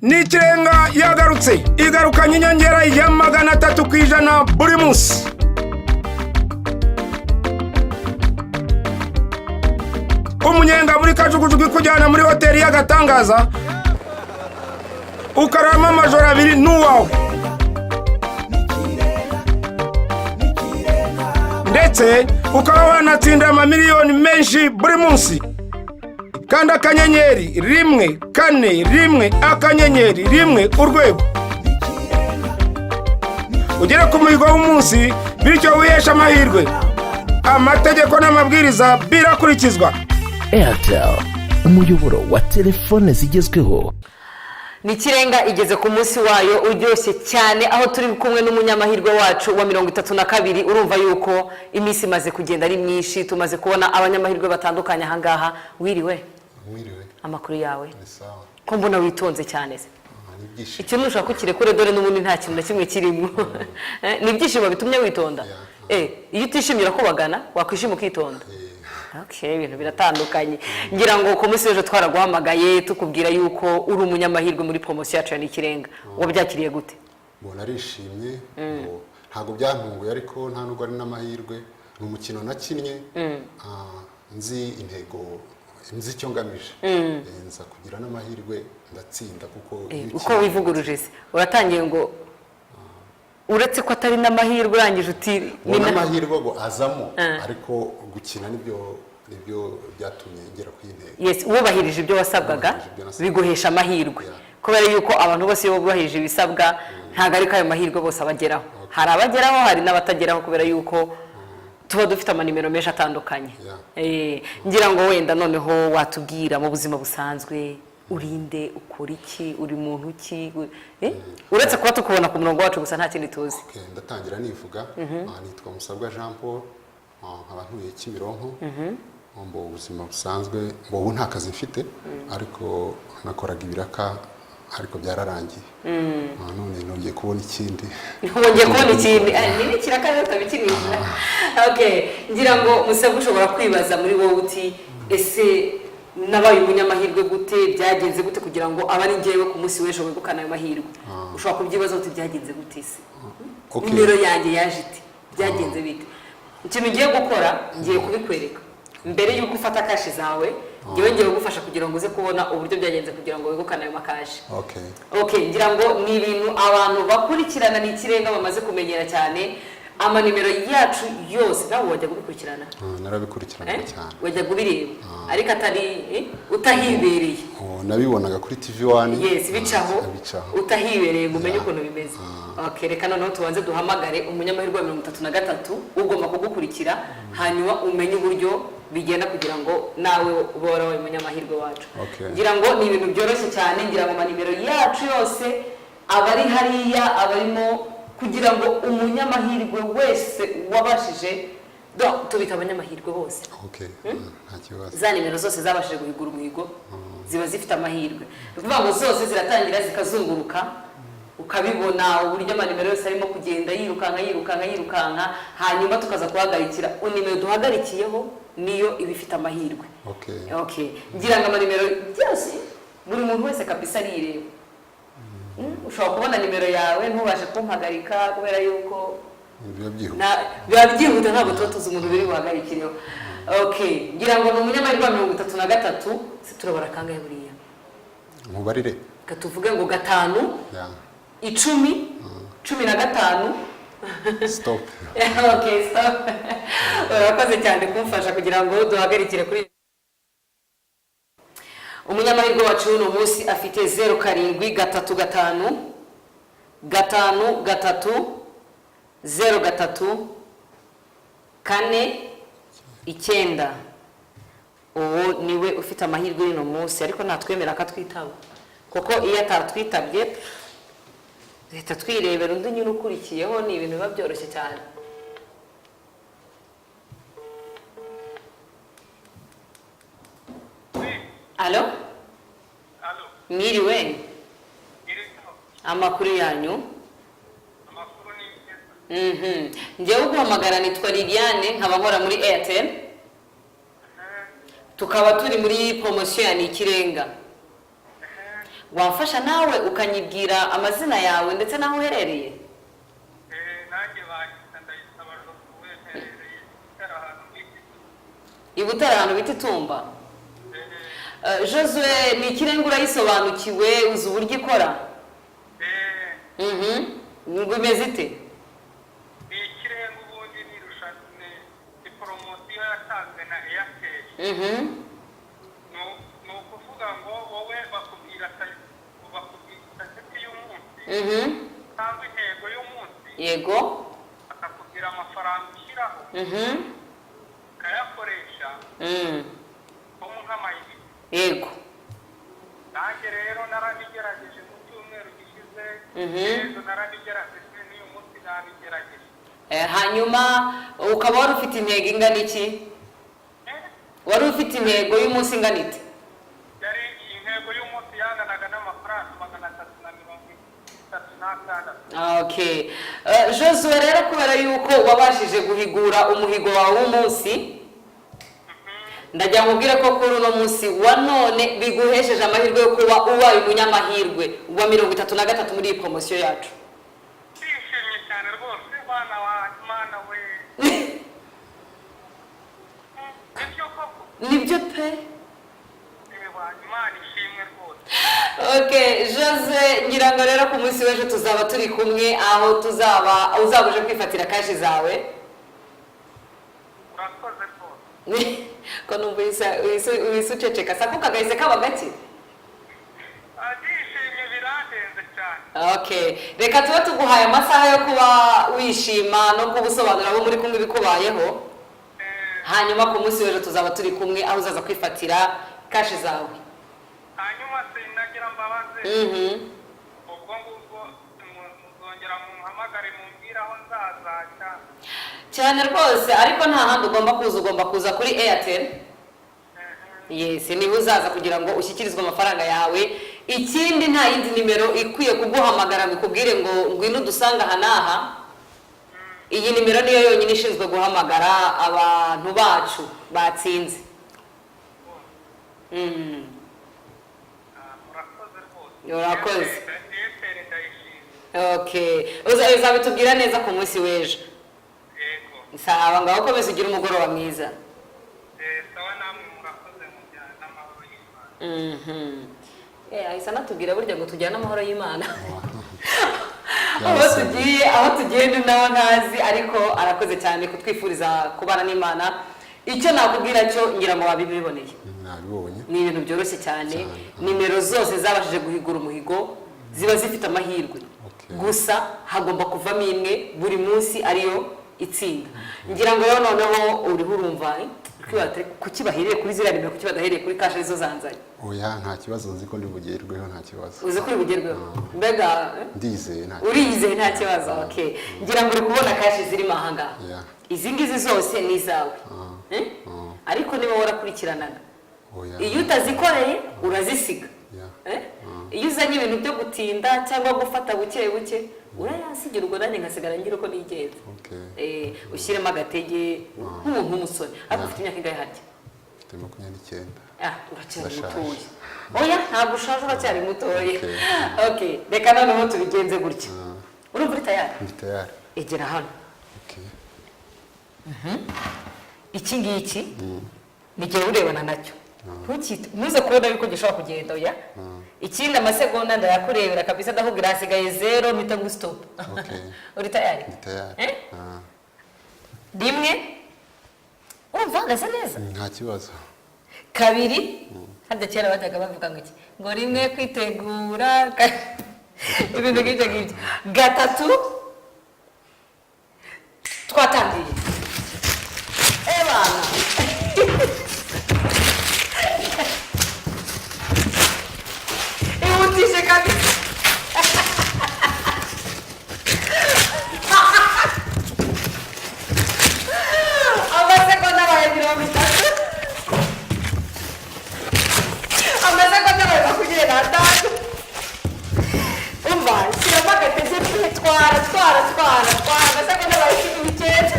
Ni Ikirenga yagarutse, igarukanye inyongera ya 300% buri munsi. Umunyenga muri kajugujugu ikujyana muri hoteli y'agatangaza, ukararamo amajoro 2 n'uwawe, ndetse ukaba wanatsinda amamiliyoni menshi buri munsi. Kandi *141*1# ugere ku muhigo w'umunsi, bityo wiheshe amahirwe. Amategeko n'amabwiriza birakurikizwa. Airtel, umuyoboro wa telefone zigezweho. Ni Ikirenga igeze ku munsi wayo uryoshye cyane, aho turi kumwe n'umunyamahirwe wacu wa 32. Urumva yuko iminsi imaze kugenda ari myinshi, tumaze kubona abanyamahirwe batandukanye ahangaha. Wiriwe? Mwiriwe. Amakuru yawe? Ni sawa. Ko mbona witonze cyane se? Ni ibyishimo. Ikintu ushaka ukirekure, dore n'ubundi nta kintu na kimwe kirimo. Ni ibyishimo bitumye witonda? Yeah. Iyo utishimye urakubagana, wakwishima ukitonda. Okay, ibintu biratandukanye. Ngira ngo ku munsi w'ejo twaraguhamagaye tukubwira yuko uri umunyamahirwe muri poromosiyo yacu ya Ikirenga. Wabyakiriye gute? Mbona arishimye ngo ntabwo byantunguye, ariko nta nubwo ari n'amahirwe, ni umukino nakinnye nzi intego, nzi icyo ngamije. Nza kugira n'amahirwe ndatsinda kuko iyo Uko ukina- wivuguruje se, uratangiye ngo uretse ko atari n'amahirwe, urangije uti ngo ni n'amahirwe ngo azamo, ariko gukina nibyo byatumye ngera ku intego. Yes, wubahirije ibyo wasabwaga. Wubahirije ibyo nasabwaga. Biguhesha amahirwe. Kubera yuko abantu bose iyo bubahirije ibisabwa, ntabwo ariko ayo mahirwe bose abageraho. Hari abageraho, hari n'abatageraho, kubera yuko tuba dufite amanimero menshi atandukanye. Ngira ngo wenda noneho watubwira mu buzima busanzwe urinde, ukora iki, uri muntu ki? Uretse kuba tukubona ku murongo wacu gusa, nta kindi tuzi. Okay, ndatangira nivuga. Nitwa Musabwa Jean Paul, nkaba ntuye Kimironko. Mbo ubuzima busanzwe, mbo ubu nta kazi mfite, ariko nakoraga ibiraka, ariko byararangiye. None nongeye kubona ikindi. Wongeye kubona ikindi. Ni n'ikiraka rero utabikinisha. Okay, ngira ngo Musabwa ushobora kwibaza muri wowe uti: "Ese nabaye umunyamahirwe gute? Byagenze gute kugira ngo abe ari njyewe ku munsi w'ejo wegukana ayo mahirwe?" Ushobora kubyibaza uti: "Byagenze gute se? Nimero yanjye yaje ite? Byagenze bite?" Ikintu ngiye gukora, ngiye kubikwereka mbere y'uko ufata cash zawe. Ngiye kugufasha kugira ngo uze kubona uburyo byagenze kugira ngo wegukane ayo macash. Okay, ngira ngo ni ibintu abantu bakurikirana ni Ikirenga bamaze kumenyera cyane. Amanimero yacu yose nawe wajya kubikurikirana. Narabikurikiranaga Eh? cyane. Wajya kubireba ariko atari utahibereye. Oh, nabibonaga kuri TV One. Yes, bicaho. Bicaho. Utahibereye ngo umenye ukuntu bimeze. Okay, reka noneho tubanze duhamagare umunyamahirwe wa 33 ugomba kugukurikira, hanyuma umenye uburyo bigenda kugira ngo nawe ube warabaye umunyamahirwe wacu. Ngira ngo ni ibintu byoroshye cyane. Ngira ngo amanimero yacu yose aba ari hariya, aba arimo kugira ngo umunyamahirwe wese wabashije, tubita abanyamahirwe bose. Okay, nta kibazo. Za nimero zose zabashije guhigura umuhigo ziba zifite amahirwe. Ni ukuvuga ngo zose ziratangira zikazunguruka, ukabibona uburyo amanimero yose arimo kugenda yirukanka, yirukanka, yirukanka, hanyuma tukaza guhagarikira nimero duhagarikiyeho, niyo iba ifite amahirwe. Okay, ngira ngo amanimero byose buri muntu wese kabisa arireba. Ushobora kubona nimero yawe ntubashe kumpagarika kubera yuko Biba byihuta. Biba byihuta, ntabwo tuba tuzi umuntu biri buhagarikireho. Okay, ngira ngo ni umunyamahirwe wa 33. Se turabara kangahe buriya? Mubarire. Reka tuvuge ngo 5, 10, 15. Stop. Okay, stop. Urakoze cyane kumfasha kugira ngo duhagarikire kuri umunyamahirwe wacu w'uno munsi. Afite 0735530349. Uwo niwe ufite amahirwe y'uno munsi, ariko natwemera akatwitaba, kuko iyo atatwitabye duhita twirebera undi nyine ukurikiyeho. Ni ibintu biba byoroshye cyane. Alo? Alo. Mwiriwe? Iriho. Amakuru yanyu? Amakuru ni meza. Njyewe uguhamagara nitwa Liliane, nkaba nkora muri Airtel, tukaba turi muri poromosiyo ya Ni Ikirenga. Wamfasha nawe ukanyibwira amazina yawe ndetse n'aho uherereye? Nanjye banyita Ndayisaba Josuwe, mperereye Butare ahantu bita I Butare ahantu bita Itumba. Josue, ni Ikirenga urayisobanukiwe? Uzi uburyo ikora? Eh. Ngo imeze ite? Ni Ikirenga ubundi ni irushanwa, ni poromosiyo yatanzwe na Airtel. Ni ukuvuga ngo wowe bakubwira target y'umunsi cyangwa intego y'umunsi, bakakubwira amafaranga ushyiraho, ukayakoresha nko nk'amayinite. Nanjye rero narabigerageje mu cyumweru gishize, ejo narabigerageje, n'uyu munsi nabigerageje. Hanyuma ukaba wari ufite intego ingana iki? Eh? Wari ufite intego y'umunsi ingana ite? Yari intego y'umunsi yanganaga n'amafaranga 336. Okay. Josue rero, kubera yuko wabashije guhigura umuhigo wawe w'umunsi, ndagira ngo ubwire ko kuri uno munsi wa none biguhesheje amahirwe yo kuba ubaye umunyamahirwe wa 33 muri iyi poromosiyo yacu. Ndishimye cyane rwose, bana wa Mana we! Nibyo koko? Nibyo pe. Ewa, Imana ishimwe rwose. Okay, Jose, ngira ngo rero ku munsi w'ejo tuzaba turi kumwe, aho tuzaba uzaba uje kwifatira cash zawe. Urakoze rwose. Ko numva uhise uceceka, sako kagahise kaba gake? Ah, ndishimye birandenze cyane. Okay, reka tuba tuguhaye amasaha yo kuba wishima no kuba usobanura abo muri kumwe ibikubayeho. Hanyuma ku munsi w'ejo tuzaba turi kumwe, aho uzaza kwifatira cash zawe. Hanyuma se nagira mbabaze, ubwo ngubwo muzongera mumpamagare mumbwire aho nzazaca? Cyane rwose, ariko nta handi ugomba kuza, ugomba kuza kuri Airtel. Yes, niba uzaza kugira ngo ushyikirizwe amafaranga yawe. Ikindi, nta yindi nimero ikwiye kuguhamagara ngo ikubwire ngo ngwino udusange aha n'aha. Iyi nimero niyo yonyine ishinzwe guhamagara abantu bacu batsinze. Ah, murakoze rwose. Urakoze. Airtel ndayishimye. Okay, uzabitubwira neza ku munsi w'ejo. Yego. Sawa, ngaho komeza ugire umugoroba mwiza. Sawa, namwe murakoze, mujyana n'amahoro y'Imana. Ahise anatubwira burya ngo tujyane amahoro y'Imana aho Yabasabye. tugiye, aho tugiye ni naho ntazi, ariko arakoze cyane kutwifuriza kubana n'Imana. Icyo nakubwira cyo, ngira ngo wabibiboneye. Nabibonye. Ni ibintu byoroshye cyane. Cyane. Nimero zose zabashije guhigura umuhigo ziba zifite amahirwe. Gusa hagomba kuvamo imwe buri munsi ariyo itsinda. Ngira ngo rero noneho uriho urumva, uri kwibaza uti, kuki bahereye kuri ziriya nimero, kuki badahereye kuri cash arizo zanzanye? Oya, nta kibazo, nzi ko ndi bugerweho, nta kibazo. Uzi ko uri bugerweho mbega, eh? Ndizeye, nta kibazo. Uriyizeye, nta kibazo. Okay, ngira ngo uri kubona cash zirimo ahangaha. Izi ngizi zose ni izawe. Eh? Ariko niba warakurikiranaga, Oya. iyo utazikoreye urazisiga. Eh? Iyo uzanye ibintu byo gutinda cyangwa gufata buke buke, urayansigira, ubwo nanjye nkasigara ngira uko nigenza. Ushyiremo agatege nk'umuntu w'umusore. Ariko ufite imyaka ingahe harya? Mfite 29. Ah, uracyari Ndashaje. mutoya. Oya, ntabwo ushaje, uracyari mutoya. Okay. Okay, reka noneho tubigenze gutya. Urumva uri tayari? Ndi tayari. Egera hano. Okay. Iki ngiki ni igihe urebana nacyo. Ntuze kubona yuko gishobora kugenda. Oya. Ikindi, amasegonda ndayakurebera kabisa, ndakubwira hasigaye 0, mpita ngo stop. Okay. Uri tayari? Ndi tayari. Eh? Ah. Rimwe, urumva uhagaze neza? Nta kibazo. Kabiri. Harya kera bajyaga bavuga ngo iki? Ngo rimwe kwitegura, ibintu nk'ibyo ngibyo. Gatatu, twatangiye. Ebana, ihutishe kabisa. Amasegonda abaye 30, amasegonda abaye 25. Umva, shyiramo agatege pe! Twara, twara, twara, twara! Amasegonda abaye 19,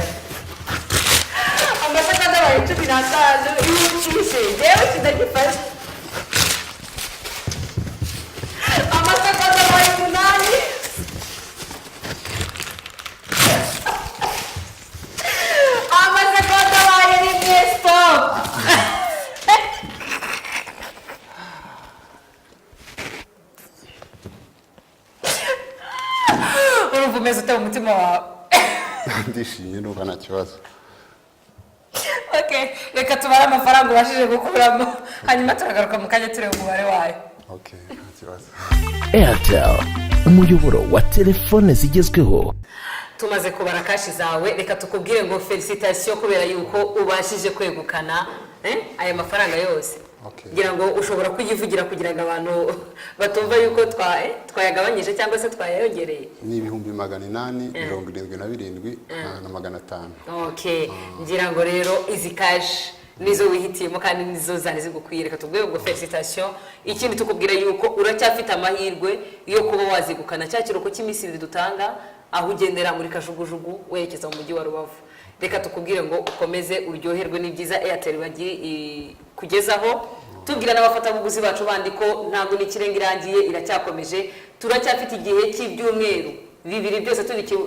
amasegonda abaye 15. Ihutishe, yewe, kindagifashe. Urumva umeze ute mu mutima wawe? Ndishimye, numva nta kibazo. Okay, reka tubare amafaranga ubashije gukuramo, hanyuma turagaruka mu kanya tureba umubare wayo. Okay, nta kibazo. Airtel, umuyoboro wa telefone zigezweho. Tumaze kubara cash zawe, reka tukubwire ngo félicitations kubera yuko ubashije kwegukana aya mafaranga yose. Okay. Ngira ngo ushobora kuyivugira kugira ngo abantu batumva yuko twayagabanyije cyangwa se twayongereye. Ni 877,500. Okay, ngira ngo rero izi cash nizo wihitiyemo kandi nizo zari zigukwiye. Reka tubwire ngo félicitations. Ikindi tukubwira yuko uracyafite amahirwe yo kuba wazegukana cya kiruhuko cy'iminsi 2 dutanga, aho ugendera muri kajugujugu werekeza mu mujyi wa Rubavu. Reka tukubwire ngo ukomeze uryoherwe n'ibyiza Airtel bagiye kugezaho. Tubwira n'abafatabuguzi bacu bandi ko ntabwo n'ikirenga irangiye, iracyakomeje. Turacyafite igihe cy'ibyumweru 2 byose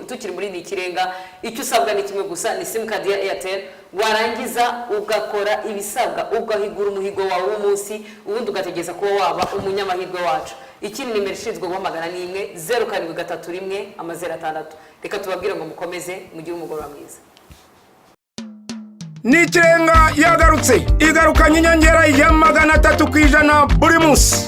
tukiri muri ni ikirenga. Icyo usabwa ni kimwe gusa, ni simukadi ya Airtel, warangiza ugakora ibisabwa, ugahigura umuhigo wawe w'umunsi, ubundi ugategereza kuba waba umunyamahirwe wacu. Ikindi, nimero ishinzwe guhamagara ni 1 0731 0 6. Reka tubabwire ngo mukomeze mugire umugoroba mwiza. Ni ikirenga yagarutse, igarukanye inyongera ya 300% buri munsi.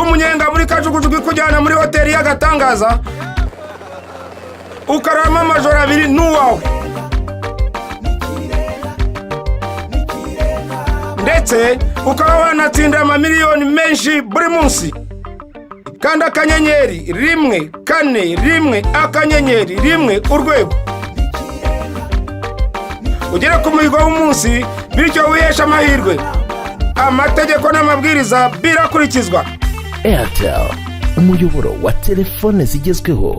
Umunyenga muri kajugujugu ikujyana muri hoteli y'agatangaza, ukararamo amajoro 2 n'uwawe, ndetse ukaba wanatsinda amamiliyoni menshi buri munsi. Kandi akanyenyeri 141 akanyenyeri 1 urwego, ugere ku muhigo w'umunsi, bityo wiheshe amahirwe. Amategeko n'amabwiriza birakurikizwa. Airtel, umuyoboro wa telefone zigezweho.